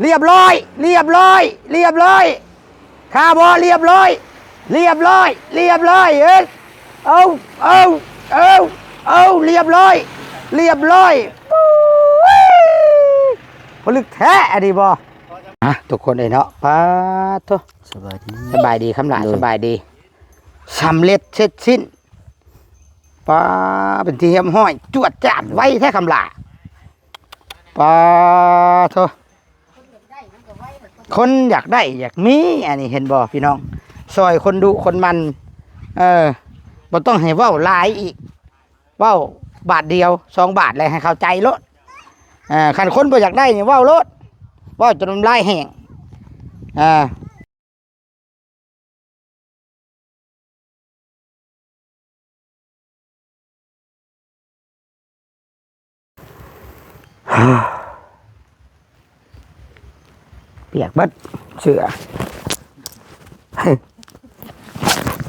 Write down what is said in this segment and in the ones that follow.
ລຽບຮ້ອຍ ລຽບຮ້ອຍ ລຽບຮ້ອຍ ຄາບໍ່ ລຽບຮ້ອຍ ລຽບຮ້ອຍ ລຽບຮ້ອຍ ເອີຍ ເອົາ ເອົາ ເອົາ ເອົາ ລຽບຮ້ອຍ ລຽບຮ້ອຍ ປຸ້ຍ ຜະລຶກແທ້ອັນນີ້ບໍ່? ອ່ະ ທຸກຄົນເອີຍເນາະ ປາດໂທ້ ສະບາຍດີ ສະບາຍດີຄຳຫຼ້າ ໂດຍ ສະບາຍດີ ສຳເລັດເສັດສິ້ນ ປາ ເປັນທີ່ຮຽບຮ້ອຍ ຈວດຈາດໄວແທ້ຄຳຫຼ້າ ປາໂທ້ ຄົນຢາກໄດ້ຢາກມີ ອັນນີ້ເຫັນບໍ່ພີ່ນ້ອງ ຊ່ອຍຄົນດຸຄົນໝັ່ນ ເອີ ບໍ່ຕ້ອງໃຫ້ເວົ້າຫຼາຍອີກ ເວົ້າບາດດຽວສອງບາດແລ້ວໃຫ້ເຂົ້າໃຈໂລດ ເອີ ຄັນຄົນບໍ່ຢາກໄດ້ນີ້ເວົ້າໂລດ ເວົ້າຈົນນ້ຳລາຍແຫ້ງ ເອີ. ປຽກເບິດເສື້ອ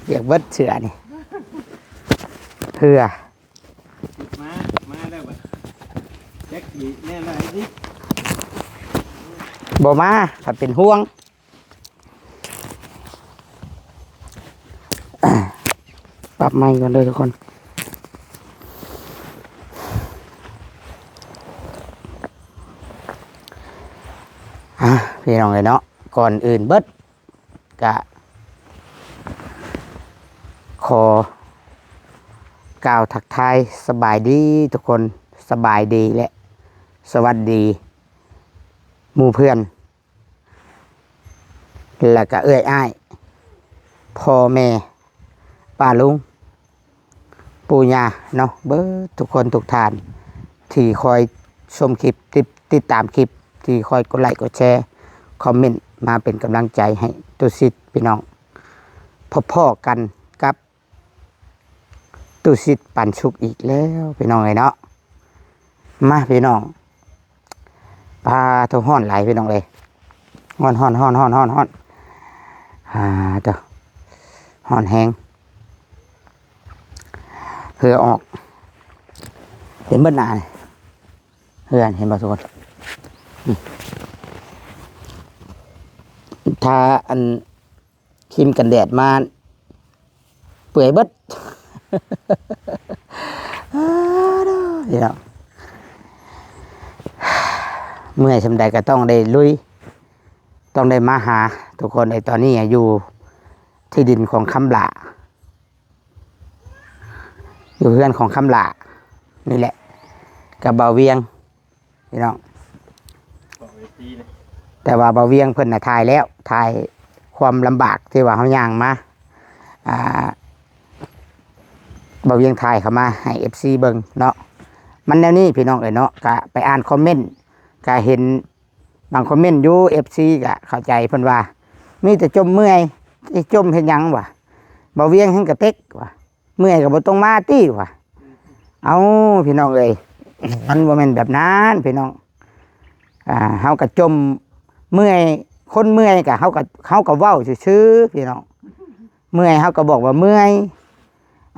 ປຽກເບິດເສື້ອນີ້ ເຫື່ອ ມາ ມາແລ້ວບັດ ແຈັກຊິແນວໃດອີກ ບໍ່ມາ ຂ້ອຍເປັນຫ່ວງ. ປັບໄມກ່ອນເດີທຸກຄົນ ອ່າ ພີ່ນ້ອງເອີຍເນາະ ກ່ອນອື່ນເບິດກະຂໍກ່າວທັກທາຍສະບາຍດີທຸກຄົນ ສະບາຍດີ ແລະ ສະຫວັດດີໝູ່ເພື່ອນ ແລ້ວກະເອື້ອຍອ້າຍ ພໍ່ແມ່ ປ້າລຸງ ປູ່ຍ່າເນາະ ເບິດທຸກຄົນທຸກທ່ານ ທີ່ຄອຍຊົມຄລິບ ຕິດ ຕິດຕາມຄລິບ ທີ່ຄອຍກົດໄລ້ກົດແຊ ຄອມເມັນມາເປັນກຳລັງໃຈໃຫ້ຕຸສິດພີ່ນ້ອງ ພົບພໍ້ກັນກັບ ຕຸສິດປັນສຸກອີກແລ້ວພີ່ນ້ອງເອີຍເນາະ ມາພີ່ນ້ອງ ປາໂທ້ ຮ້ອນຫຼາຍພີ່ນ້ອງເອີຍ ຮ້ອນ ຮ້ອນ ຮ້ອນ ຮ້ອນ ຮ້ອນ ຮ້ອນ ອ່າ ໂທ້ ຮ້ອນແຮງ ເຫື່ອອອກ ເຕັມເບິດໜ້ານີ້ ເຫື່ອ ເຫັນບໍ່ທຸກຄົນ ນີ້ ຖ້າອັນ ຄຣີມກັນແດດມາເປື່ອຍເບິດ ພີ່ນ້ອງ ເມື່ອຍສ່ຳໃດກໍຕ້ອງໄດ້ລຸຍ ຕ້ອງໄດ້ມາຫາທຸກຄົນເອີຍ ຕອນນີ້ຢູ່ທີ່ດິນຂອງຄຳຫຼ້າ ຢູ່ເຮືອນຂອງຄຳຫຼ້ານີ້ແຫຼະ ກັບບ່າວວຽງ ພີ່ນ້ອງ ແຕ່ວ່າບ່າວວຽງເພິ່ນນະຖ່າຍແລ້ວ ຖ່າຍຄວາມລຳບາກທີ່ວ່າເຮົາຍ່າງມາ ອ່າ ບ່າວວຽງຖ່າຍເຂົ້າມາໃຫ້ເອັຟຊີເບິ່ງເນາະ ມັນແນວນີ້ພີ່ນ້ອງເອີຍເນາະ ກະໄປອ່ານຄອມເມັນ ກະເຫັນບາງຄອມເມັນຢູ່ ເອັຟຊີກະເຂົ້າໃຈ ເພິ່ນວ່າ ມີແຕ່ຈົ່ມເມື່ອຍ ຊິຈົ່ມເຮັດຫຍັງວະ ບ່າວວຽງຫັ້ນກະເຕັກວ່າ ເມື່ອຍກໍບໍ່ຕ້ອງມາຕິວ່າ ເອົ້າ ພີ່ນ້ອງເອີຍ ມັນບໍ່ແມ່ນແບບນັ້ນພີ່ນ້ອງ ອ່າ ເຮົາກໍຈົ່ມເມື່ອຍ ຄົນເມື່ອຍກໍ ເຮົາກໍ ເຮົາກໍເວົ້າຊື່ໆ ພີ່ນ້ອງ ເມື່ອຍເຮົາກໍບອກວ່າເມື່ອຍ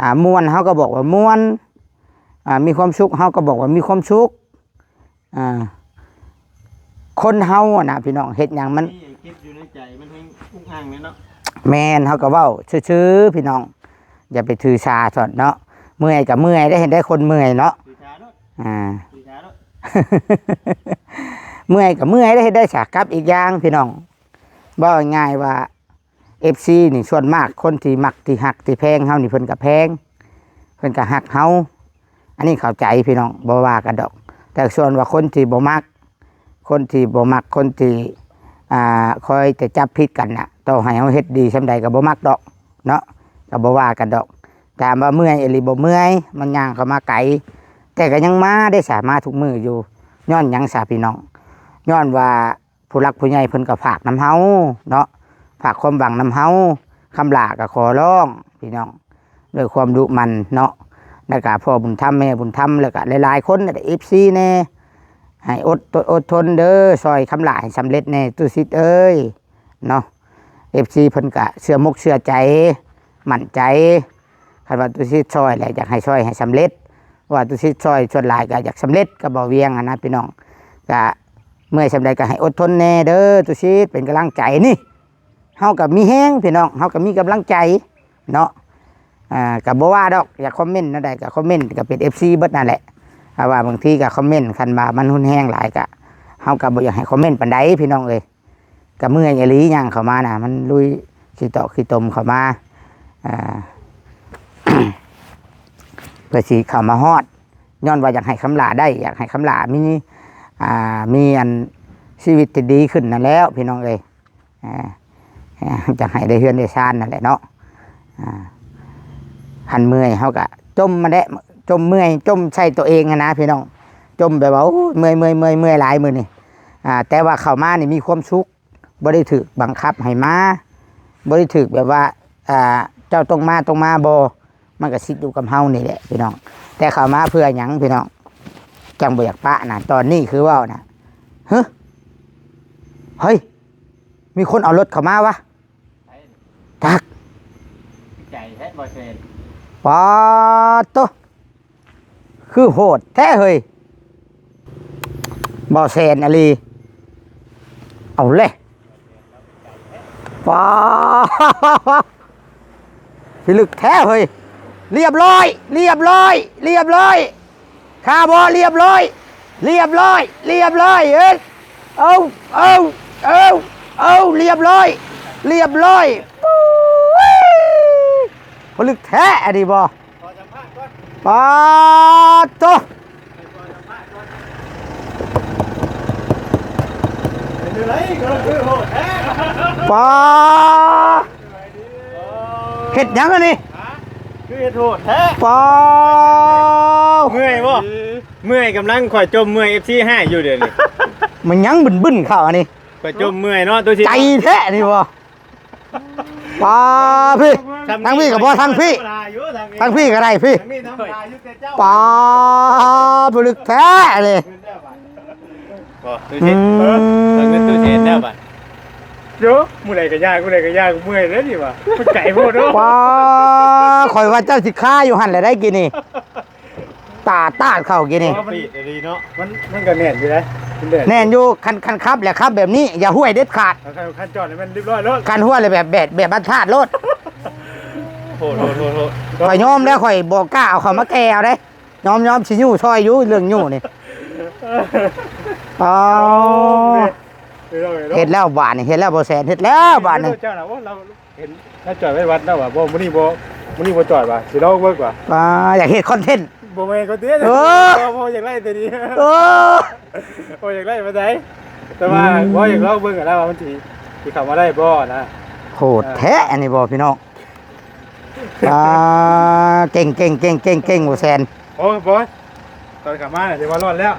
ອ່າ ມ່ວນເຮົາກໍບອກວ່າມ່ວນ ອ່າ ມີຄວາມສຸກເຮົາກໍບອກວ່າມີຄວາມສຸກ ອ່າ ຄົນເຮົາຫັ້ນນະພີ່ນ້ອງ ເຮັດຫຍັງມັນ ມີຫຍັງເກັບຢູ່ໃນໃຈມັນແຮງອຸກອັ່ງແມ່ນເນາະ ແມ່ນ ເຮົາກໍເວົ້າຊື່ໆ ພີ່ນ້ອງ ຢ່າໄປຖືສາຊອດເນາະ ເມື່ອຍກໍເມື່ອຍໄດ້ ເຮັດໄດ້ຄົນເມື່ອຍເນາະ ຖືສາໂລດ ອ່າ ຖືສາໂລດ ເມື່ອຍກໍເມື່ອຍໄດ້ ເຮັດໄດ້ສາ ກັບອີກຢ່າງພີ່ນ້ອງ ເວົ້າງ່າຍໆວ່າ ເອັຟຊີນີ້ ສ່ວນມາກຄົນທີ່ມັກ ທີ່ຮັກ ທີ່ແພງເຮົານີ້ ເພິ່ນກໍແພງ ເພິ່ນກໍຮັກເຮົາ ອັນນີ້ເຂົ້າໃຈພີ່ນ້ອງ ບໍ່ວ່າກັນດອກ ແຕ່ສ່ວນວ່າຄົນທີ່ບໍ່ມັກ ຄົນທີ່ບໍ່ມັກ ຄົນທີ່ ອ່າ ຄອຍແຕ່ຈັບຜິດກັນນະ ຕໍ່ໃຫ້ເຮົາເຮັດດີສ່ຳໃດກໍບໍ່ມັກດອກເນາະ ກໍບໍ່ວ່າກັນດອກ ຖາມວ່າເມື່ອຍອີ່ຫຼີບໍ່? ເມື່ອຍ ມັນຍ່າງເຂົ້າມາໄກ ແຕ່ກໍຍັງມາໄດ້ສາ ມາທຸກມື້ຢູ່ ຍ້ອນຫຍັງສາພີ່ນ້ອງ? ຍ້ອນວ່າ ຜູ້ຫຼັກຜູ້ໃຫຍ່ເພິ່ນກໍຝາກນຳເຮົາເນາະ ຝາກຄວາມຫວັງນຳເຮົາ ຄຳຫຼ້າກໍຂໍຮ້ອງພີ່ນ້ອງ ດ້ວຍຄວາມດຸໝັ່ນເນາະ ແລ້ວກໍພໍ່ບຸນທຳແມ່ບຸນທຳ ແລ້ວກໍຫຼາຍໆຄົນ ເອັຟຊີແດ່ ໃຫ້ອົດ ອົດທົນເດີ ຊ່ອຍຄຳຫຼ້າໃຫ້ສຳເລັດແດ່ ຕຸສິດເອີຍເນາະ ເອັຟຊີເພິ່ນກໍເຊື່ອມົກເຊື່ອໃຈ ໝັ້ນໃຈ ຄັນວ່າຕຸສິດຊ່ອຍແລ້ວ ຢາກໃຫ້ຊ່ອຍໃຫ້ສຳເລັດ ເພາະວ່າຕຸສິດຊ່ອຍສ່ວນຫຼາຍກໍຢາກສຳເລັດກັບບ່າວວຽງຫັ້ນນະພີ່ນ້ອງ ກະ ເມື່ອຍສ່ຳໃດກໍໃຫ້ອົດທົນແດ່ເດີ ຕຸສິດ ເປັນກຳລັງໃຈນີ້. ເຮົາກໍມີແຮງພີ່ນ້ອງ ເຮົາກໍມີກຳລັງໃຈເນາະ. ອ່າ ກໍບໍ່ວ່າດອກ ຢາກຄອມເມັນແນວໃດກໍຄອມເມັນ ກໍເປັນເອັຟຊີເບິດນັ້ນແຫຼະ. ເພາະວ່າບາງທີກໍຄອມເມັນ ຄັນວ່າມັນຮຸນແຮງຫຼາຍກໍ ເຮົາກໍບໍ່ຢາກໃຫ້ຄອມເມັນປານໃດພີ່ນ້ອງເອີຍ. ກໍເມື່ອຍອີ່ຫຼີ ຍ່າງເຂົ້າມານະ ມັນລຸຍຂີ້ຕົມຂີ້ຕົມເຂົ້າມາ ອ່າ ເພື່ອຊິເຂົ້າມາຮອດ ຍ້ອນວ່າຢາກໃຫ້ຄຳຫຼ້າໄດ້ ຢາກໃຫ້ຄຳຫຼ້າມີ ອ່າ ມີອັນ ຊີວິດທີ່ດີຂຶ້ນນັ້ນແຫຼ້ວພີ່ນ້ອງເອີຍ. ອ່າ ຢາກໃຫ້ໄດ້ເຮືອນໄດ້ຊານນັ້ນແຫຼະເນາະ. ອ່າ ຄັນເມື່ອຍເຮົາກະຈົ່ມຫັ້ນແຫຼະ ຈົ່ມເມື່ອຍ ຈົ່ມໃສ່ຕົວເອງຫັ້ນນະພີ່ນ້ອງ. ຈົ່ມແບບວ່າ ໂອ້ຍ ເມື່ອຍ ເມື່ອຍ ເມື່ອຍ ເມື່ອຍຫຼາຍມື້ນີ້. ອ່າ ແຕ່ວ່າເຂົ້າມານີ້ມີຄວາມສຸກ ບໍ່ໄດ້ຖືກບັງຄັບໃຫ້ມາ ບໍ່ໄດ້ຖືກແບບວ່າ ອ່າ ເຈົ້າຕ້ອງມາ ຕ້ອງມາ ບໍ່. ມັນກໍສິດຢູ່ກັບເຮົານີ້ແຫຼະພີ່ນ້ອງ. ແຕ່ເຂົ້າມາເພື່ອຫຍັງພີ່ນ້ອງ ຈັ່ງບໍ່ຢາກປະນະ ຕອນນີ້ຄືເວົ້ານະ. ຮະ ເຮີ້ຍ ມີຄົນເອົາລົດເຂົ້າມາວະ ຈັກ ໃຈແທ້ບໍ່ແຊນ. ປາດໂຕ ຄືໂຫດແທ້ເຮີ້ຍ ບໍ່ແຊນອີ່ຫຼີ. ເອົາແຫຼະ ປາດ ພິລຶກແທ້ເຮີ້ຍ. ລຽບຮ້ອຍ ລຽບຮ້ອຍ ລຽບຮ້ອຍ ຄາບໍ່ ລຽບຮ້ອຍ ລຽບຮ້ອຍ ລຽບຮ້ອຍ ເອີຍ ເອົາ ເອົາ ເອົາ ເອົາ ລຽບຮ້ອຍ ລຽບຮ້ອຍ. ປູ້ຍ ພິລຶກແທ້ອັນນີ້ບໍ່ ຂໍສຳພາດກ່ອນ ປາດໂຕ ເປັນຈັ່ງໃດກໍຄືໂຫດແທ້ ປາດ ເຮັດຫຍັງອັນນີ້ ຮະ ຄືເຮັດໂຫດແທ້ ປາດ ເມື່ອຍບໍ່ ເມື່ອຍ ກຳລັງຂ້ອຍຈົ່ມເມື່ອຍ ເອັຟຊີຮ້າຍຢູ່ດຽວນີ້ ມັນຍັງບຶ້ນໆເຂົ້າອັນນີ້ ຂ້ອຍຈົ່ມເມື່ອຍເນາະ ໂຕຊິ ໃຈແທ້ນີ້ບໍ່. ປາດ ພີ່ ທາງພີ່ກໍບໍ່ ທາງພີ່ ທາງພີ່ກໍໄດ້ພີ່ ປາດ ພິລຶກແທ້ເລີຍ ບໍ່ ຕູ້ເຊັນ ເອີ ເບິ່ງເງິນຕູ້ເຊັນແລ້ວບັດ ໂຢ ມື້ໃດກໍຢາກ ມື້ໃດກໍຢາກ ເມື່ອຍເດ້ນີ້ຫວາ ມັນໄກໂພດເນາະ ປາດ ຂ້ອຍວ່າເຈົ້າຊິຄາຢູ່ຫັ້ນແຫຼະໄດ໋ກີ້ນີ້. ຕາຕາດເຂົ້າກີ້ນີ້ ມັນ ມັນ ມັນກໍແໜ້ນຢູ່ເດ້ ມັນແໜ້ນ ແໜ້ນຢູ່. ຄັນ ຄັນຂັບແຫຼະ ຂັບແບບນີ້ ຢ່າຫ້ວຍເດັດຂາດ ຄັນ ຄັນຈອດນີ້ແມ່ນຮຽບຮ້ອຍໂລດ ຄັນຫ້ວຍແລ້ວແບບ ແບບ ແບບບັນທາດໂລດ. ໂຫດ ໂຫດ ໂຫດ ໂຫດ ຂ້ອຍຍອມແລ້ວ ຂ້ອຍບໍ່ກ້າເອົາເຂົ້າມາແກ່ເອົາເດ້ ຍອມ ຍອມ ຊິຍູ້ຊ່ອຍຢູ່ ເລື່ອງຍູ້ນີ້. ເອົາ ເຮັດແລ້ວບາດນີ້ ເຮັດແລ້ວບໍ່ແຊນ ເຮັດແລ້ວບາດນີ້ ເຈົ້ານະ ໂອ້ ລາວ ເຫັນລາວຈອດໄວ້ວັດແລ້ວວ່າ ບໍ່ ມື້ນີ້ບໍ່ ມື້ນີ້ບໍ່ຈອດວ່າ ຊິລອງເບິ່ງວ່າ ອ່າ ຢາກເຮັດຄອນເທັນ ບໍ່ແມ່ນຄອນເທັນ ເອີ ບໍ່ ບໍ່ຢາກໄດ້ຕົວນີ້ ເອີ ບໍ່ຢາກໄດ້ປານໃດ ແຕ່ວ່າ ອືມ ບໍ່ ຢາກລອງເບິ່ງຫັ້ນນະວ່າມັນຊິ ຊິເຂົ້າມາໄດ້ບໍ່ນະ. ໂຫດແທ້ ອ່າ ອັນນີ້ບໍ່ພີ່ນ້ອງ ອ່າ ເກັ່ງ ເກັ່ງ ເກັ່ງ ເກັ່ງ ເກັ່ງ ບໍ່ແຊນ. ໂອ້ ບໍ່ ຕອນເຂົ້າມານະ ຖືວ່າລອດແລ້ວ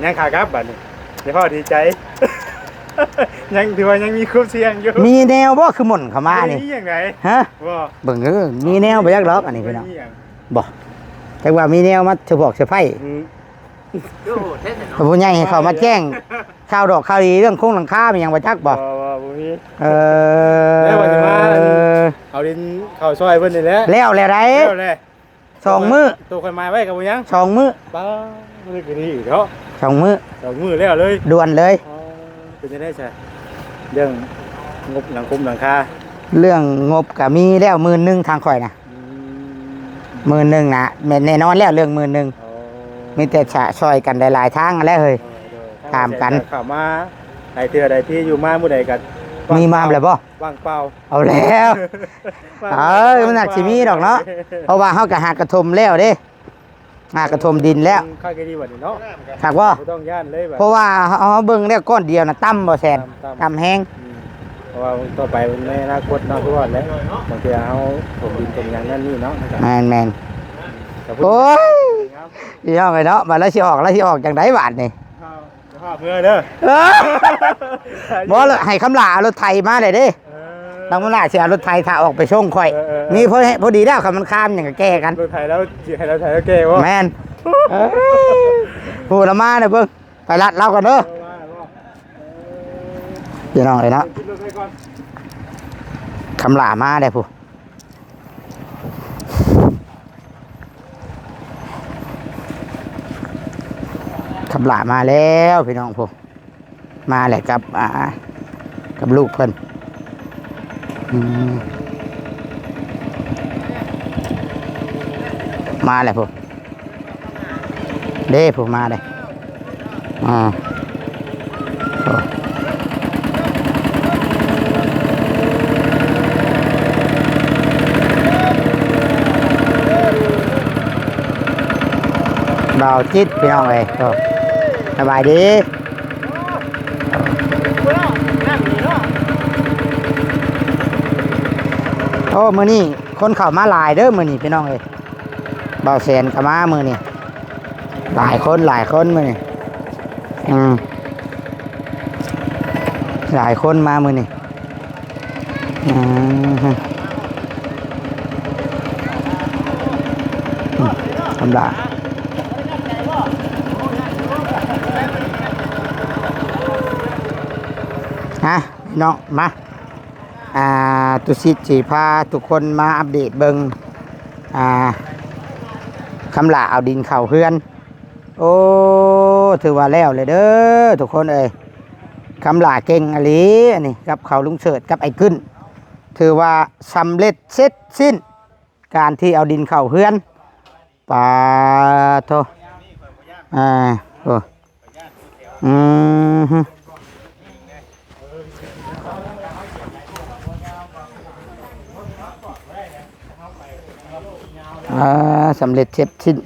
ຍັງຂາກັບບາດນີ້ ຢ່າຟ້າວດີໃຈ ຍັງ ຖືວ່າຍັງມີຄວາມສ່ຽງຢູ່. ມີແນວບໍ່ ຄືໝົ່ນເຂົ້າມານີ້ ມີຫຍັງໃດ ຮະ ບໍ່ ເບິ່ງເດີ ມີແນວບໍ່ຈັກດອກ ອັນນີ້ພີ່ນ້ອງ ບໍ່ ຈັກວ່າມີແນວມາສະພອກສະໄພ ອືມ ຜູ້ໃຫຍ່ໃຫ້ເຂົ້າມາແຈ້ງຂ່າວດອກຂ່າວດີ ເລື່ອງໂຄງຫຼັງຄາມີຫຍັງບໍ່ຈັກບໍ່ ບໍ່ ບໍ່ ບໍ່ມີ ເອີ ແລ້ວວ່າຊິມາ ເອີ ເອົາດິນເຂົ້າຊ່ອຍເພິ່ນນີ້ແຫຼະ ແລ້ວແລ້ວໃດ ແລ້ວແຫຼະ. ສອງມື້ ໂຕຂ້ອຍໝາຍໄວ້ກໍບໍ່ຍັງ ສອງມື້ ປ້າ ມື້ຄືນີ້ເນາະ ສອງມື້ ສອງມື້ແລ້ວເລີຍ ດ່ວນເລີຍ. ອໍ ເປັນຈັ່ງໃດຊະ ເລື່ອງງົບຫຼັງຄົມຫຼັງຄາ ເລື່ອງງົບກໍມີແລ້ວໝື່ນໜຶ່ງ ທາງຂ້ອຍນະ ອືມ ໝື່ນໜຶ່ງນະ ແມ່ນແນ່ນອນແລ້ວເລື່ອງໝື່ນໜຶ່ງ. ອໍ ມີແຕ່ຊະ ຊ່ອຍກັນຫຼາຍໆທາງຫັ້ນແຫຼະເຮີ້ຍ ເອີ ເອີ ຖາມກັນ ເຂົ້າມາຫຼາຍເທື່ອຫຼາຍທີຢູ່ ມາມື້ໃດກໍ ມີມາແລ້ວບໍ່? ວ່າງເປົ່າ ເອົາແລ້ວ ເອີ ມັນໜັກຊິມີດອກເນາະ ເພາະວ່າເຮົາກໍຫາກະຖົມແລ້ວເດ້ ຫາກະຖົມດິນແລ້ວ ຄັກອີ່ຫຼີບັດນີ້ເນາະ ຄັກບໍ່? ບໍ່ຕ້ອງຢ້ານເລີຍບັດ ເພາະວ່າເຮົາ ເຮົາເບິ່ງແລ້ວກ້ອນດຽວນະຕ່ຳບໍ່ແຊນ ຕ່ຳ ຕ່ຳ ຕ່ຳແຮງ ອືມ ເພາະວ່າຕໍ່ໄປໃນອະນາຄົດເນາະ ຄືວ່າແຫຼະ ບາງເທື່ອເຮົາຖົມດິນຖົມຫຍັງນັ້ນນີ້ເນາະ ແມ່ນໆ ໂອ້ຍ ພີ່ນ້ອງເອີຍເນາະ ບາດລາວຊິອອກ ລາວຊິອອກຈັ່ງໃດບາດນີ້? ພາເມືອເດີ ເອີ ບໍ່ລະ ໃຫ້ຄຳຫຼ້າເອົາລົດໄຖມາແຫຼະເດ້ ເອີ ນຳມາຫຼ້າຊິເອົາລົດໄຖຖ້າອອກໄປສົ່ງຂ້ອຍ ເອີ ເອີ ເອີ ມີພໍ ພໍດີແລ້ວ ຄັນມັນຄາມຫຍັງກໍແກ່ກັນ ລົດໄຖລາວ ຊິໃຫ້ລົດໄຖລາວແກ່ບໍ່? ແມ່ນ ເອີ ຜູ້ລະມາເດີເບິ່ງ ໄປລັດລາວກ່ອນເດີ ເອີ ມາແລ້ວບໍ່? ພີ່ນ້ອງເອີຍເນາະ ຂຶ້ນລົດໄປກ່ອນ ຄຳຫຼ້າມາແລ້ວຜູ້ ຄຳຫຼ້າມາແລ້ວພີ່ນ້ອງຜູ້ ມາແຫຼະກັບ ອ່າ ກັບລູກເພິ່ນ ອືມ ມາແຫຼະພຸ້ນ ເດ້ ຜູ້ມາເດ້ ອ່າ ໂອ້ ບ່າວຈິດ ພີ່ນ້ອງເອີຍ ໂອ້ ສະບາຍດີ ໂອ້ ມື້ນີ້ຄົນເຂົ້າມາຫຼາຍເດີ ມື້ນີ້ ພີ່ນ້ອງເອີຍ. ບ່າວແສນກໍມາມື້ນີ້ ຫຼາຍຄົນ ຫຼາຍຄົນມື້ນີ້ ອືມ ຫຼາຍຄົນມາມື້ນີ້ ອືມ ທຳດາ ຮະ ພີ່ນ້ອງ ມາ ອ່າ ຕຸສິດຊິພາທຸກຄົນມາອັບເດດເບິ່ງ ອ່າ ຄຳຫຼ້າເອົາດິນເຂົ້າເຮືອນ ໂອ້ ຖືວ່າແລ້ວແຫຼະເດີທຸກຄົນເອີຍ ຄຳຫຼ້າເກັ່ງອີ່ຫຼີ ອັນນີ້ກັບເຂົາລຸງເສີດກັບໄອ້ກຶ້ນ ຖືວ່າສຳເລັດເສັດສິ້ນ ການທີ່ເອົາດິນເຂົ້າເຮືອນ ປາໂທ ອ່າ ໂອ້ ອືມ ອ່າ ສຳເລັດເສັດສິ້ນ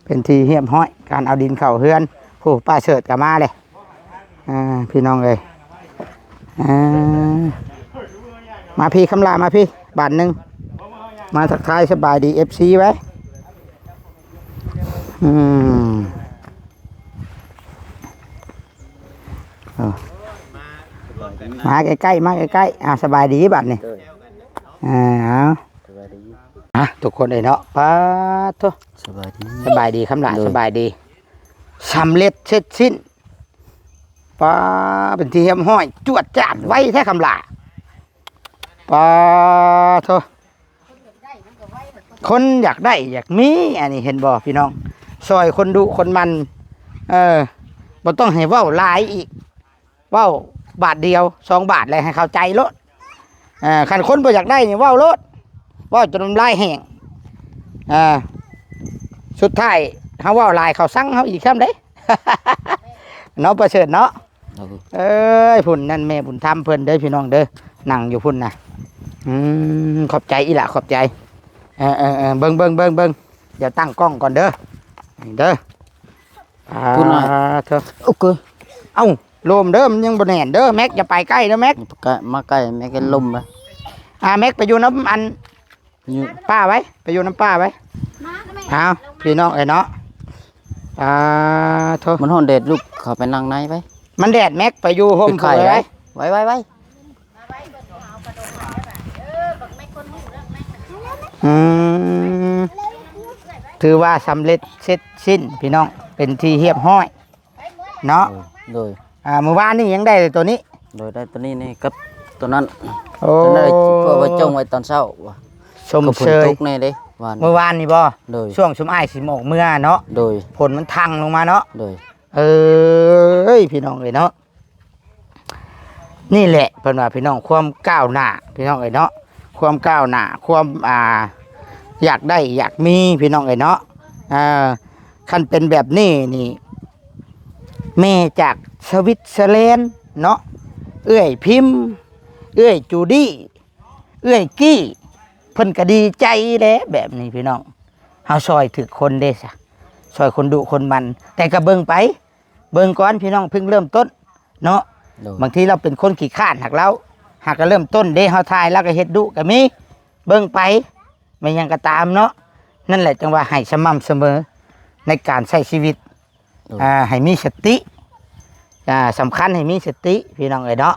ເປັນທີ່ຮຽບຮ້ອຍ ການເອົາດິນເຂົ້າເຮືອນ ໂອ້ ປ້າເສີດກໍມາເລີຍ ອ່າ ພີ່ນ້ອງເອີຍ ອ່າ ມາພີ້ ຄຳຫຼ້າ ມາພີ້ ບາດໜຶ່ງ ມາທັກທາຍສະບາຍດີ ເອັຟຊີ ໄວ້ ອືມ ເອີ ມາໃກ້ໆ ມາໃກ້ໆ ອ່າ ສະບາຍດີບາດນີ້ ເອີ ເອົາ ສະບາຍດີ ອ່ະ ທຸກຄົນເອີຍເນາະ ປາໂທ ສະບາຍດີ ສະບາຍດີ ຄຳຫຼ້າ ໂດຍ ສະບາຍດີ ສຳເລັດເສັດສິ້ນ ປາ ເປັນທີ່ຮຽບຮ້ອຍ ຈວດຈາດໄວແທ້ ຄຳຫຼ້າ ປາໂທ ຄົນຢາກໄດ້ຢາກມີ ອັນນີ້ເຫັນບໍ່ພີ່ນ້ອງ ຊ່ອຍຄົນດຸຄົນໝັ່ນ ເອີ ບໍ່ຕ້ອງໃຫ້ເວົ້າຫຼາຍອີກ ເວົ້າບາດດຽວສອງບາດແລ້ວໃຫ້ເຂົ້າໃຈໂລດ ເອີ ຄັນຄົນບໍ່ຢາກໄດ້ນີ້ເວົ້າໂລດ ເວົ້າຈົນນ້ຳລາຍແຫ້ງ ເອີ ສຸດທ້າຍເຮົາເວົ້າຫຼາຍເຂົາຊັງເຮົາອີກຊ້ຳເດ້ ເນາະ ປະເສີດເນາະ ເອີຍ ພຸ້ນນັ້ນແມ່ບຸນທຳເພິ່ນເດີພີ່ນ້ອງເດີ ນັ່ງຢູ່ພຸ້ນນະ ອືມ ຂອບໃຈອີ່ຫຼ້າ ຂອບໃຈ ເອີໆໆ ເບິ່ງໆໆ ດຽວຕັ້ງກ້ອງກ່ອນເດີ ນີ້ເດີ ພຸ້ນນະ ໂອເຄ ເອົ້າ ລົມເດີ ມັນຍັງບໍ່ແໜ້ນເດີ ແມັກຢ່າໄປໃກ້ເດີ ແມັກ ມາໃກ້ແມັກລົມນະ ອ່າ ແມັກໄປຢູ່ນຳອັນ ຢູ່ ປ້າໄວ້ ໄປຢູ່ນຳປ້າໄວ້ ເອົາ ພີ່ນ້ອງເອີຍເນາະ ອ່າ ໂທ ມັນຮ້ອນແດດ ລູກເຂົ້າໄປນັ່ງໃນໄວ້ ມັນແດດ ແມັກໄປຢູ່ຮົ່ມພຸ້ນໄວ້ ໄວ້ໆໆ ອືມ ຖືວ່າສຳເລັດເສັດສິ້ນ ພີ່ນ້ອງ ເປັນທີ່ຮຽບຮ້ອຍ ເນາະ ໂດຍ ໂດຍ ອ່າ ມື້ວານນີ້ຍັງໄດ້ໂຕນີ້ ໂດຍ ໄດ້ໂຕນີ້ນີ້ກັບໂຕນັ້ນ ໂອ້ ໂຕນັ້ນເພື່ອໄວ້ຈົ່ງໄວ້ຕອນເຊົ້າ ຊົມເຊີຍ ກໍຝົນຕົກແດ່ເດ້ວານ ມື້ວານນີ້ບໍ່ ໂດຍ ຊ່ວງຊຸມອ້າຍຊິອອກເມືອເນາະ ໂດຍ ຝົນມັນທັ່ງລົງມາເນາະ ໂດຍ ເອີຍ ພີ່ນ້ອງເອີຍເນາະ ນີ້ແຫຼະເພິ່ນວ່າພີ່ນ້ອງ ຄວາມກ້າວໜ້າ ພີ່ນ້ອງເອີຍເນາະ ຄວາມກ້າວໜ້າ ຄວາມ ອ່າ ຢາກໄດ້ຢາກມີ ພີ່ນ້ອງເອີຍເນາະ ເອີ ຄັນເປັນແບບນີ້ນີ້ ແມ່ຈາກສະວິດເຊີແລນເນາະ ເອື້ອຍພິມ ເອື້ອຍຈູດີ້ ເອື້ອຍກີ້ ເພິ່ນກໍດີໃຈແຫຼະ ແບບນີ້ພີ່ນ້ອງ ເຮົາຊ່ອຍຖືກຄົນເດ້ຊະ ຊ່ອຍຄົນດຸຄົນໝັ່ນ ແຕ່ກໍເບິ່ງໄປ ເບິ່ງກ່ອນພີ່ນ້ອງ ເພິ່ງເລີ່ມຕົ້ນເນາະ ໂດຍ ບາງທີລາວເປັນຄົນຂີ້ຄ້ານ ຫາກລາວ ຫາກກໍເລີ່ມຕົ້ນເດ້ ເຮົາຖ່າຍລາວກໍເຮັດດຸກໍມີ ເບິ່ງໄປ ແມ່ນຫຍັງກໍຕາມເນາະ ນັ້ນແຫຼະຈັ່ງວ່າໃຫ້ສະໝ່ຳສະເໝີໃນການໃຊ້ຊີວິດ ໂດຍ ອ່າ ໃຫ້ມີສະຕິ ອ່າ ສຳຄັນໃຫ້ມີສະຕິ ພີ່ນ້ອງເອີຍເນາະ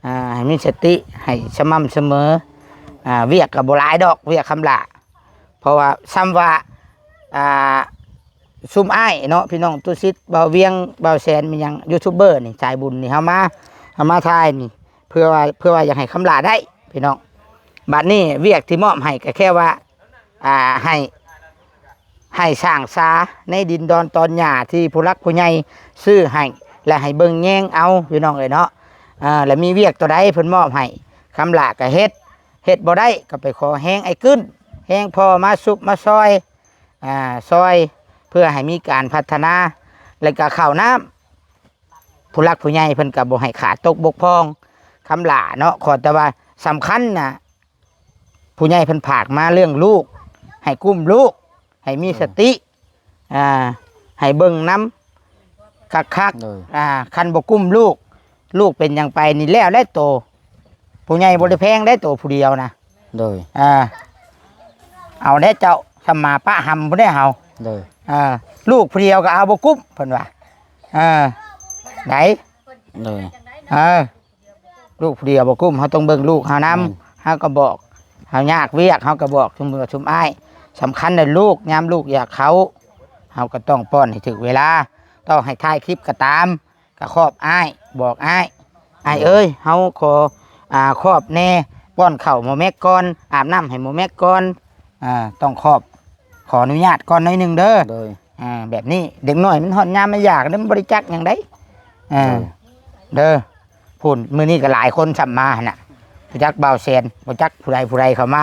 ອ່າ ໃຫ້ມີສະຕິ ໃຫ້ສະໝ່ຳສະເໝີ ອ່າ ວຽກກໍບໍ່ຫຼາຍດອກ ວຽກຄຳຫຼ້າ ເພາະວ່າສ່ຳວ່າ ອ່າ ຊຸມອ້າຍເນາະ ພີ່ນ້ອງ ຕຸສິດ ບ່າວວຽງ ບ່າວແສນ ແມ່ນຫຍັງ ຢູທູບເບີນີ້ ສາຍບຸນນີ້ ເຮົາມາ ເຮົາມາຖ່າຍນີ້ ເພື່ອວ່າ ເພື່ອວ່າຢາກໃຫ້ຄຳຫຼ້າໄດ້ ພີ່ນ້ອງ ບາດນີ້ວຽກທີ່ມອບໃຫ້ກໍແຄ່ວ່າ ອ່າ ໃຫ້ ໃຫ້ສ້າງສາໃນດິນດອນຕອນຫຍ້າທີ່ຜູ້ຫຼັກຜູ້ໃຫຍ່ຊື້ໃຫ້ ແລະໃຫ້ເບິ່ງແຍງເອົາ ພີ່ນ້ອງເອີຍເນາະ. ອ່າ ແລະມີວຽກຕົວໃດເພິ່ນມອບໃຫ້ ຄຳຫຼ້າກໍເຮັດ ເຮັດບໍ່ໄດ້ກໍໄປຂໍແຮງອ້າຍກຶ້ນ ແຮງພໍ່ມາຊຸບມາຊ່ອຍ ອ່າ ຊ່ອຍເພື່ອໃຫ້ມີການພັດທະນາ ແລະກໍເຂົ້ານ້ຳ ຜູ້ຫຼັກຜູ້ໃຫຍ່ເພິ່ນກໍບໍ່ໃຫ້ຂາດຕົກບົກຜ່ອງ ຄຳຫຼ້າເນາະ. ຂໍແຕ່ວ່າສຳຄັນນະ ຜູ້ໃຫຍ່ເພິ່ນຝາກມາເລື່ອງລູກ ໃຫ້ກຸ້ມລູກ ໃຫ້ມີສະຕິ ອ່າ ໃຫ້ເບິ່ງນຳຄັກ ໂດຍ ອ່າ ຄັນບໍ່ກຸ້ມລູກ ລູກເປັນຫຍັງໄປນີ້ແລ້ວແຫຼະໂຕ. ຜູ້ໃຫຍ່ບໍ່ໄດ້ແພງໄດ໋ ໂຕຜູ້ດຽວນະ ໂດຍ ອ່າ ເອົາແດ່ເຈົ້າ ສ່ຳໝາປະຫຳພຸ້ນແດ່ເຮົາ ໂດຍ ອ່າ ລູກຜູ້ດຽວກໍເອົາບໍ່ກຸ້ມເພິ່ນວ່າ ອ່າ ໄດ໋ ໂດຍ ເອີ ລູກຜູ້ດຽວບໍ່ກຸ້ມ ເຮົາຕ້ອງເບິ່ງລູກເຮົານຳ ແມ່ນ ເຮົາກໍບອກ ເຮົາຍາກວຽກ ເຮົາກໍບອກຊຸມເອື້ອຍຊຸມອ້າຍ ສຳຄັນໃນລູກ ຍາມລູກຢາກເຂົ້າ ເຮົາກໍຕ້ອງປ້ອນໃຫ້ຖືກເວລາ ຕໍ່ໃຫ້ຖ່າຍຄລິບກໍຕາມ ກໍຂອບອ້າຍ ບອກອ້າຍ ອ້າຍເອີຍ ເຮົາຂໍ ອ່າ ຂອບແດ່ ປ້ອນເຂົ້າໝໍແມັກກ່ອນ ອາບນ້ຳໃຫ້ໝໍແມັກກ່ອນ ອ່າ ຕ້ອງຂອບ ຂໍອະນຸຍາດກ່ອນໜ້ອຍໜຶ່ງເດີ ໂດຍ ອ່າ ແບບນີ້ ເດັກນ້ອຍມັນຮອດຍາມມັນຢາກເດ້ ມັນບໍ່ໄດ້ຈັກຫຍັງໃດ໋ ເອີ ໂດຍ ເດີ ພຸ້ນ ມື້ນີ້ກໍຫຼາຍຄົນຊ້ຳມາຫັ້ນນະ ບໍ່ຈັກບ່າວແສນ ບໍ່ຈັກຜູ້ໃດຜູ້ໃດເຂົ້າມາ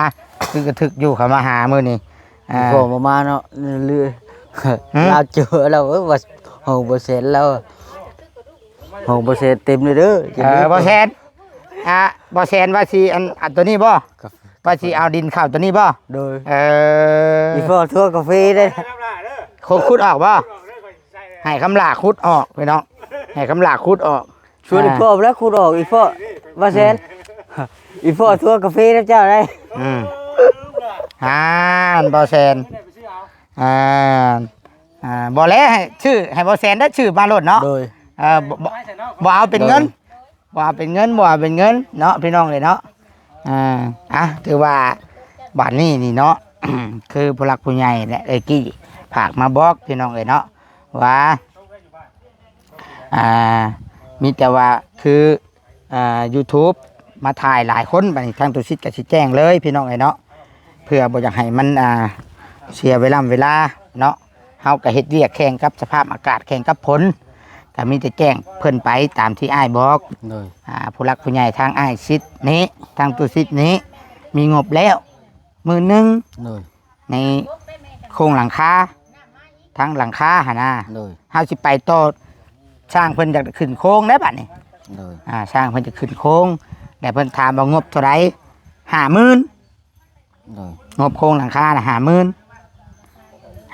ຄືກະທຶກຢູ່ ເຂົ້າມາຫາມື້ນີ້ ອ່າ ພໍ່ມາ ມາເນາະ ລື ຫືມ ລາວເຈີແລ້ວ ເອີ ວ່າຫ້ອງບໍ່ແສນແລ້ວ ຫ້ອງບໍ່ແສນເຕັມເລີຍເດີ ເອີ ບໍ່ແສນ ອ່າ ບໍ່ແສນວ່າຊິອັນ ອັນຕົວນີ້ບໍ່ ວ່າຊິເອົາດິນເຂົ້າຕົວນີ້ບໍ່ ໂດຍ ເອີ ອີ່ພໍ່ທົ່ວກາເຟເດ້ ຄົນຂຸດອອກບໍ່ ໃຫ້ຄຳຫຼ້າຂຸດອອກພີ່ນ້ອງ ໃຫ້ຄຳຫຼ້າຂຸດອອກ ຊວນອີ່ພໍ່ແລ້ວຂຸດອອກ ອີ່ພໍ່ວ່າແສນ ອີ່ພໍ່ທົ່ວກາເຟນຳເຈົ້າໄດ໋ ອືມ ອ່າ ບໍ່ແສນ ອ່າ ອ່າ ບໍ່ແລະ ໃຫ້ຊື່ ໃຫ້ບໍ່ແສນໄດ້ຊື່ມາໂລດເນາະ ໂດຍ ເອີ ບໍ່ ບໍ່ ບໍ່ເອົາເປັນເງິນ ໂດຍ ບໍ່ເອົາເປັນເງິນ ບໍ່ເອົາເປັນເງິນເນາະ ພີ່ນ້ອງເອີຍເນາະ ອ່າ ອ່ະ ຖືວ່າບາດນີ້ນີ້ເນາະ ຄືຜູ້ຫຼັກຜູ້ໃຫຍ່ແລະເອື້ອຍກີ້ຝາກມາບອກ ພີ່ນ້ອງເອີຍເນາະ ວ່າ ອ່າ ມີແຕ່ວ່າຄື ອ່າ ຢູທູບມາຖ່າຍຫຼາຍຄົນ ບາດນີ້ທາງຕຸສິດກໍຊິແຈ້ງເລີຍ ພີ່ນ້ອງເອີຍເນາະ ເພື່ອບໍ່ຢາກໃຫ້ມັນ ອ່າ ເສຍເວລາເວລາເນາະ ເຮົາກໍເຮັດວຽກແຂ່ງກັບສະພາບອາກາດ ແຂ່ງກັບຝົນ ກໍມີແຕ່ແຈ້ງເພິ່ນໄປຕາມທີ່ອ້າຍບອກ ໂດຍ ອ່າ ຜູ້ຫຼັກຜູ້ໃຫຍ່ທາງອ້າຍສິດນີ້ ທາງຕຸສິດນີ້ ມີງົບແລ້ວໝື່ນໜຶ່ງ ໂດຍ ໃນໂຄງຫຼັງຄາ ທາງຫຼັງຄາຫັ້ນນະ ໂດຍ ເຮົາຊິໄປຕໍ່ ຊ່າງເພິ່ນຢາກຂຶ້ນໂຄງແລ້ວບາດນີ້ ໂດຍ ອ່າ ຊ່າງເພິ່ນຈະຂຶ້ນໂຄງ ແລ້ວເພິ່ນຖາມວ່າງົບເທົ່າໃດ ຫ້າໝື່ນ ໂດຍ ງົບໂຄງຫຼັງຄານະ ຫ້າໝື່ນ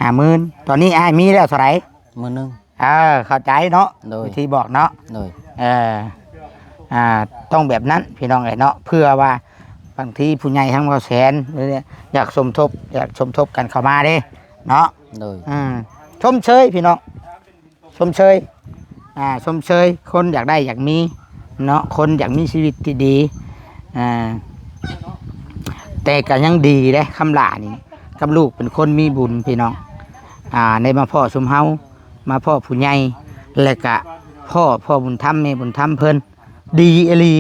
ຫ້າໝື່ນ ຕອນນີ້ອ້າຍມີແລ້ວເທົ່າໃດ ໝື່ນໜຶ່ງ ເອີ ເຂົ້າໃຈເນາະ ໂດຍ ວິທີບອກເນາະ ໂດຍ ເອີ ອ່າ ຕ້ອງແບບນັ້ນ ພີ່ນ້ອງເອີຍເນາະ ເພື່ອວ່າບາງທີຜູ້ໃຫຍ່ທາງບໍ່ແສນ ຢາກສົມທົບ ຢາກສົມທົບກັນເຂົ້າມາເດ້ເນາະ ໂດຍ ອືມ ຊົມເຊີຍພີ່ນ້ອງ ຊົມເຊີຍ ອ່າ ຊົມເຊີຍ ຄົນຢາກໄດ້ຢາກມີເນາະ ຄົນຢາກມີຊີວິດທີ່ດີ ອ່າ ແຕ່ກໍຍັງດີເດ້ ຄຳຫຼ້ານີ້ ກັບລູກເປັນຄົນມີບຸນພີ່ນ້ອງ ອ່າ ໄດ້ມາພໍ້ຊຸມເຮົາ ມາພໍ້ຜູ້ໃຫຍ່ ແລະກະພໍ້ພໍ່ບຸນທຳແມ່ບຸນທຳເພິ່ນ ດີອີ່ຫຼີ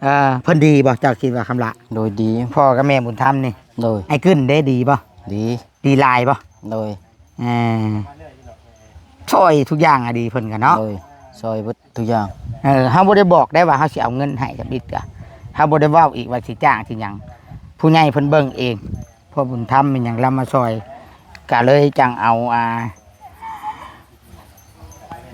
ເອີ ເພິ່ນດີບໍ່ ເຈົ້າຄິດວ່າຄຳຫຼ້າ ໂດຍ ດີ ພໍ່ກັບແມ່ບຸນທຳນີ້ ໂດຍ ອ້າຍກຶ້ນເດ້ ດີບໍ່ ດີ ດີຫຼາຍບໍ່ ໂດຍ ເອີ ຊ່ອຍທຸກຢ່າງອະດີເພິ່ນກະເນາະ ໂດຍ ຊ່ອຍເບິດທຸກຢ່າງ ເອີ ເຮົາບໍ່ໄດ້ບອກໄດ້ວ່າເຮົາຊິເອົາເງິນໃຫ້ຈຳອິດກະ ເຮົາບໍ່ໄດ້ເວົ້າອີກວ່າຊິຈ້າງຊິຫຍັງ ຜູ້ໃຫຍ່ເພິ່ນເບິ່ງເອງ ພໍ່ບຸນທຳແມ່ນຫຍັງລາວມາຊ່ອຍ ກະເລີຍຈັ່ງເອົາ ອ່າ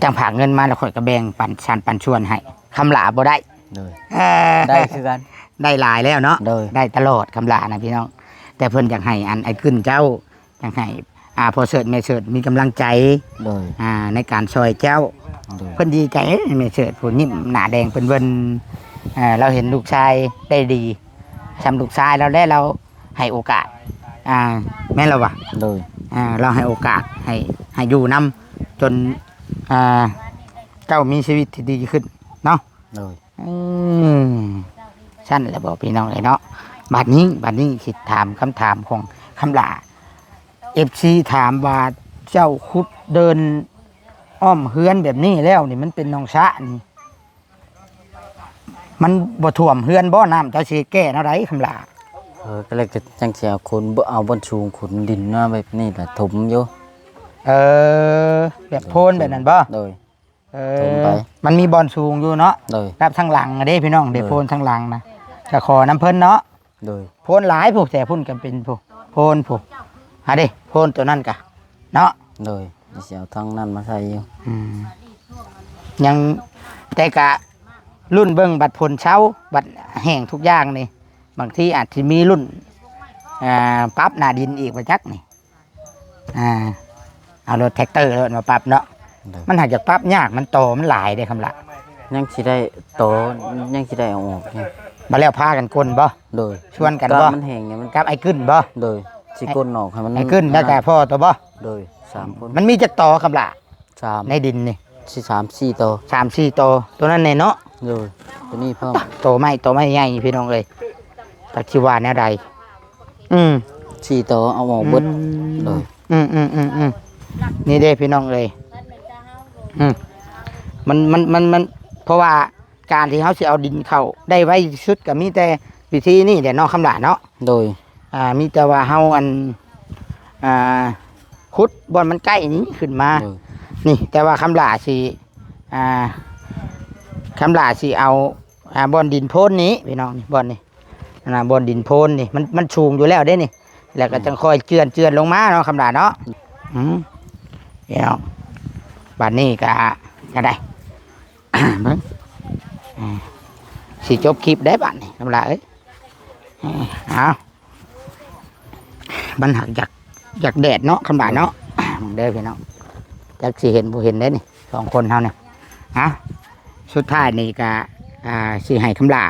ຈັ່ງຝາກເງິນມາ ແລ້ວຂ້ອຍກະແບ່ງປັນສັນປັນສ່ວນໃຫ້ ຄຳຫຼ້າບໍ່ໄດ້ ໂດຍ ເອີ ໄດ້ຄືກັນ ໄດ້ຫຼາຍແລ້ວເນາະ ໂດຍ ໄດ້ຕະຫຼອດ ຄຳຫຼ້ານະພີ່ນ້ອງ ແຕ່ເພິ່ນຢາກໃຫ້ອັນ ອ້າຍກຶ້ນເຈົ້າ ຢາກໃຫ້ ອ່າ ພໍ່ເສີດແມ່ເສີດມີກຳລັງໃຈ ໂດຍ ອ່າ ໃນການຊ່ອຍເຈົ້າ ໂດຍ ເພິ່ນດີໃຈ ແມ່ເສີດຜູ້ຍິ້ມໜ້າແດງເພິ່ນເວີ້ນ ເອີ ລາວເຫັນລູກຊາຍໄດ້ດີ ສ່ຳລູກຊາຍລາວແລ້ວ ລາວໃຫ້ໂອກາດ ອ່າ ແມ່ນລະວະ ໂດຍ ອ່າ ລາວໃຫ້ໂອກາດ ໃຫ້ ໃຫ້ຢູ່ນຳ ຈົນ ອ່າ ເຈົ້າມີຊີວິດທີ່ດີຂຶ້ນເນາະ ໂດຍ ອືມ ຊັ້ນແຫຼະບໍພີ່ນ້ອງເອີຍເນາະ ບາດນີ້ ບາດນີ້ຊິຖາມຄຳຖາມຂອງຄຳຫຼ້າ ເອັຟຊີ ຖາມວ່າ ເຈົ້າຂຸດເດີ່ນອ້ອມເຮືອນແບບນີ້ແລ້ວນີ້ ມັນເປັນໜອງສະນີ້ ມັນບໍ່ຖ້ວມເຮືອນບໍ່ ນ້ຳ ເຈົ້າຊິແກ້ແນວໃດຄຳຫຼ້າ ເອີ ກໍເລີຍຈັ່ງຊິເອົາຂຸດ ເອົາບ່ອນສູງຂຸດດິນມາແບບນີ້ລະຖົມຢູ່ ເອີ ແບບໂພນແບບນັ້ນບໍ່ ໂດຍ ເອີ ລົງໄປ ມັນມີບ່ອນສູງຢູ່ເນາະ ໂດຍ ກັບທາງຫຼັງເດ້ພີ່ນ້ອງ ເດ້ ໂດຍ ໂພນທາງຫຼັງນະ ກະຂໍນຳເພິ່ນເນາະ ໂດຍ ໂພນຫຼາຍພຸ້ນ ແຕ່ພຸ້ນກໍເປັນພຸ້ນ ໂພນພຸ້ນ ຫາເດ້ ໂພນໂຕນັ້ນກະເນາະ ໂດຍ ຊິເອົາທາງນັ້ນມາໃສ່ຢູ່ ອືມ ຍັງ ແຕ່ກະລຸ້ນເບິ່ງບັດຝົນເຊົາ ບັດແຫ້ງທຸກຢ່າງນີ້ ບາງທີອາດຊິມີລຸ້ນ ອ່າ ປັບໜ້າດິນອີກບໍ່ຈັກນີ້ ອ່າ ເອົາລົດແທັກເຕີລົດມາປັບເນາະ ໂດຍ ມັນຫາກຢາກປັບຍາກ ມັນຕໍມັນຫຼາຍເດ້ຄຳລະ ຍັງຊິໄດ້ຕໍ ຍັງຊິໄດ້ເອົາອອກຢູ່ ບັດແລ້ວພາກັນກົ້ນບໍ່ ໂດຍ ຊວນກັນບໍ່ ມັນແຫ້ງນີ້ມັນ ກັບອ້າຍກຶ້ນບໍ່ ໂດຍ ຊິກົ້ນອອກໃຫ້ມັນ ອ້າຍກຶ້ນແລ້ວກະພໍ່ໂຕບໍ່ ໂດຍ ສາມຄົນ ມັນມີຈັກຕໍຄຳລະ ສາມ ໃນດິນນີ້ ຊິສາມສີ່ໂຕ ສາມສີ່ໂຕ ໂຕນັ້ນແນ່ເນາະ ໂດຍ ໂຕນີ້ພ້ອມ ໂຕໃໝ່ ໂຕໃໝ່ໃຫຍ່ພີ່ນ້ອງເອີຍ ຈັກຊິວ່າແນວໃດ ອືມ ສີ່ໂຕເອົາອອກເບິດ ອືມ ໂດຍ ອືມໆໆໆ ນີ້ເດ້ພີ່ນ້ອງເອີຍ ອືມ ມັນ ມັນ ມັນ ມັນ ເພາະວ່າການທີ່ເຮົາຊິເອົາດິນເຂົ້າໄດ້ໄວທີ່ສຸດ ກໍມີແຕ່ວິທີນີ້ແຫຼະເນາະ ຄຳຫຼ້າເນາະ ໂດຍ ອ່າ ມີແຕ່ວ່າເຮົາ ອັນ ອ່າ ຂຸດບ່ອນມັນໃກ້ນີ້ຂຶ້ນມາ ໂດຍ ນີ້ ແຕ່ວ່າຄຳຫຼ້າຊິ ອ່າ ຄຳຫຼ້າຊິເອົາ ອ່າ ບ່ອນດິນໂພນນີ້ ພີ່ນ້ອງ ນີ້ ບ່ອນນີ້ ອັນນ່າ ບ່ອນດິນໂພນນີ້ ມັນ ມັນສູງຢູ່ແລ້ວເດ້ນີ້ ແລ້ວກໍ ອືມ ຈັ່ງຄ່ອຍເຈື່ອນ ເຈື່ອນລົງມາເນາະ ຄຳຫຼ້າເນາະ ອືມ ພີ່ນ້ອງ ບາດນີ້ກໍ ກໍໄດ້ ເບິ່ງ ອ່າ ຊິຈົບຄລິບໄດ້ບາດນີ້ ຄຳຫຼ້າເອີຍ ເອົາ ມັນຫາກຢາກ ຢາກແດດເນາະ ຄຳຫຼ້າເນາະ ເບິ່ງເດີພີ່ນ້ອງ ຈັກຊິເຫັນບໍ່ເຫັນເດ້ນີ້ ສອງຄົນເຮົານີ້ ເອົ້າ ສຸດທ້າຍນີ້ກະ ອ່າ ຊິໃຫ້ຄຳຫຼ້າ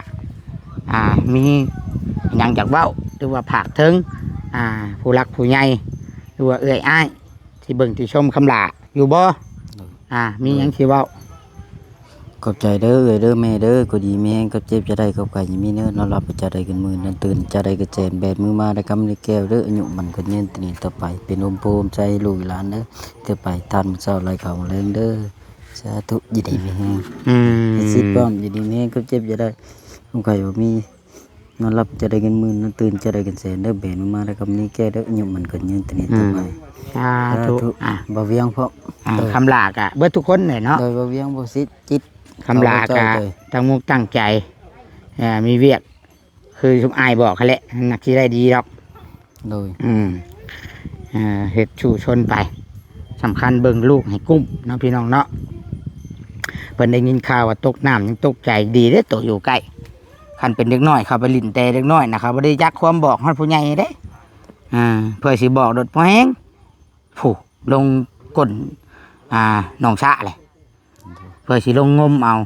ອ່າ ມີຫຍັງຢາກເວົ້າ ຫຼືວ່າຝາກເຖິງ ອ່າ ຜູ້ຫຼັກຜູ້ໃຫຍ່ ຫຼືວ່າເອື້ອຍອ້າຍ ທີ່ເບິ່ງທີ່ຊົມຄຳຫຼ້າຢູ່ບໍ່? ໂດຍ ອ່າ ມີຫຍັງຊິເວົ້າ? ຂອບໃຈເດີເອື້ອຍເດີແມ່ເດີ ຢູ່ດີມີແຮງ ເຈັບຢ່າໄດ້ ເຈັບໄຂ້ຢ່າມີເນີ ນອນຫຼັບໃຫ້ເຈົ້າໄດ້ເງິນໝື່ນ ນອນຕື່ນເຈົ້າໄດ້ເງິນແສນ ແບມືມາໄດ້ຄຳນີ້ແກ້ວເດີ ອາຍຸໝັ້ນຂວັນຍືນ ແຕ່ນີ້ຕໍ່ໄປ ເປັນຮົ່ມໂພຮົ່ມໄຊໃຫ້ລູກໃຫ້ຫຼານເດີ ຕໍ່ໄປທານມື້ເຊົ້າ ໄຫຼເຂົ້າແລງເດີ ສາທຸ ຢູ່ດີມີແຮງ ອືມ ມີຊີວິດພ້ອມ ຢູ່ດີມີແຮງ ເຈັບຢ່າໄດ້ ເຈັບໄຂ້ບໍ່ມີ ນອນຫຼັບຈະໄດ້ເງິນໝື່ນ ນອນຕື່ນຈະໄດ້ເງິນແສນເດີ ແບມືມາໄດ້ຄຳນີ້ແກ້ວເດີ ອາຍຸໝັ້ນຂວັນຍືນ ແຕ່ນີ້ຕໍ່ໄປ ອືມ ສາທຸ ສາທຸ ອ່າ ບ່າວວຽງພ້ອມ ອ່າ ໂດຍ ຄຳຫຼ້າກະເບິດທຸກຄົນແຫຼະເນາະ ໂດຍ ບ່າວວຽງ ບ່າວສິດ ຈິດ ຄຳຫຼ້າກະ ເຂົ້າໃຈ ຕັ້ງມຸກຕັ້ງໃຈ ເອີ ມີວຽກ ຄືຊຸມອ້າຍບອກຫັ້ນແຫຼະ ມັນໜັກຊິໄດ້ດີດອກ ໂດຍ ອືມ ເອີ ເຮັດສູ້ຊົນໄປ ສຳຄັນເບິ່ງລູກໃຫ້ກຸ້ມເນາະ ພີ່ນ້ອງເນາະ ເພິ່ນໄດ້ຍິນຂ່າວວ່າຕົກນ້ຳຍັງຕົກໃຈ ດີເດ້ໂຕຢູ່ໃກ້ ຄັນເປັນເດັກນ້ອຍເຂົ້າໄປຫຼິ້ນແຕ່ເດັກນ້ອຍນະ ເຂົາບໍ່ໄດ້ຈັກຄວາມບອກຮອດຜູ້ໃຫຍ່ເດ້ ອ່າ ເພື່ອຊິບອກໂດດພໍແຮງ ຜູ້ລົງກົ້ນ ອ່າ ໜອງສະແຫຼະ ເພື່ອຊິລົງງົມເອົາ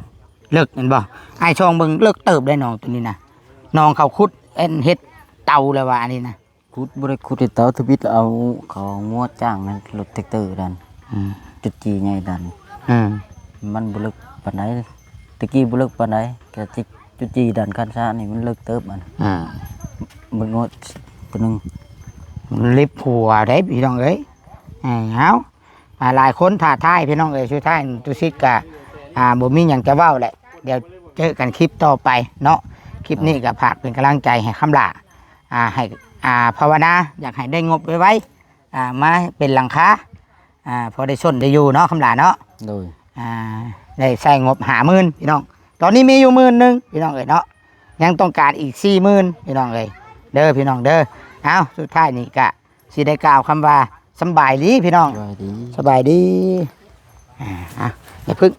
ເລິກແມ່ນບໍ່? ອ້າຍຊ່ອງເບິ່ງເລິກເຕີບໄດ໋ໜອງໂຕນີ້ນະ ໜອງເຂົາຂຸດ ອັນ ເຮັດເຕົາແລ້ວວ່າອັນນີ້ນະ ຂຸດບໍ່ໄດ້ຂຸດເຮັດເຕົາ ທຳອິດເອົາເຂົາງົວຈ້າງໃນລົດແທັກເຕີດັນ ອືມ ຈຸດຈີ່ໃຫຍ່ດັນ ອືມ ມັນບໍ່ເລິກປານໃດ ແຕ່ກີ້ບໍ່ເລິກປານໃດ ກະຈິກ ຈຸດຈີ່ດັນຄັນຊະນີ້ມັນເລິກເຕີບອັນ ອ່າ ເບິ່ງໂອດໂຕໜຶ່ງ ມັນລິບຫົວໄດ໋ພີ່ນ້ອງເອີຍ ເອົາ ອ່າ ຫຼາຍຄົນທ້າທາຍພີ່ນ້ອງເອີຍ ສຸດທ້າຍຕຸສິດກະ ອ່າ ບໍ່ມີຫຍັງຈະເວົ້າແຫຼະ ດຽວເຈີກັນຄລິບຕໍ່ໄປເນາະ ຄລິບນີ້ກະຝາກເປັນກຳລັງໃຈໃຫ້ຄຳຫຼ້າ ອ່າ ໃຫ້ ອ່າ ພາວະນາ ຢາກໃຫ້ໄດ້ງົບໄວໆ ອ່າ ມາເປັນຫຼັງຄາ ອ່າ ພໍໄດ້ຊົນໄດ້ຢູ່ເນາະ ຄຳຫຼ້າເນາະ ໂດຍ ອ່າ ໄດ້ໃຊ້ງົບຫ້າໝື່ນພີ່ນ້ອງ ຕອນນີ້ມີຢູ່ໝື່ນໜຶ່ງພີ່ນ້ອງເອີຍເນາະ ຍັງຕ້ອງການອີກສີ່ໝື່ນພີ່ນ້ອງເອີຍ ເດີພີ່ນ້ອງເດີ ເອົ້າ ສຸດທ້າຍນີ້ກະຊິໄດ້ກ່າວຄຳວ່າ ສຳບາຍດີພີ່ນ້ອງ ສະບາຍດີ ສະບາຍດີ ອ່າ ອ່ະ ຢ່າເພິ່ງ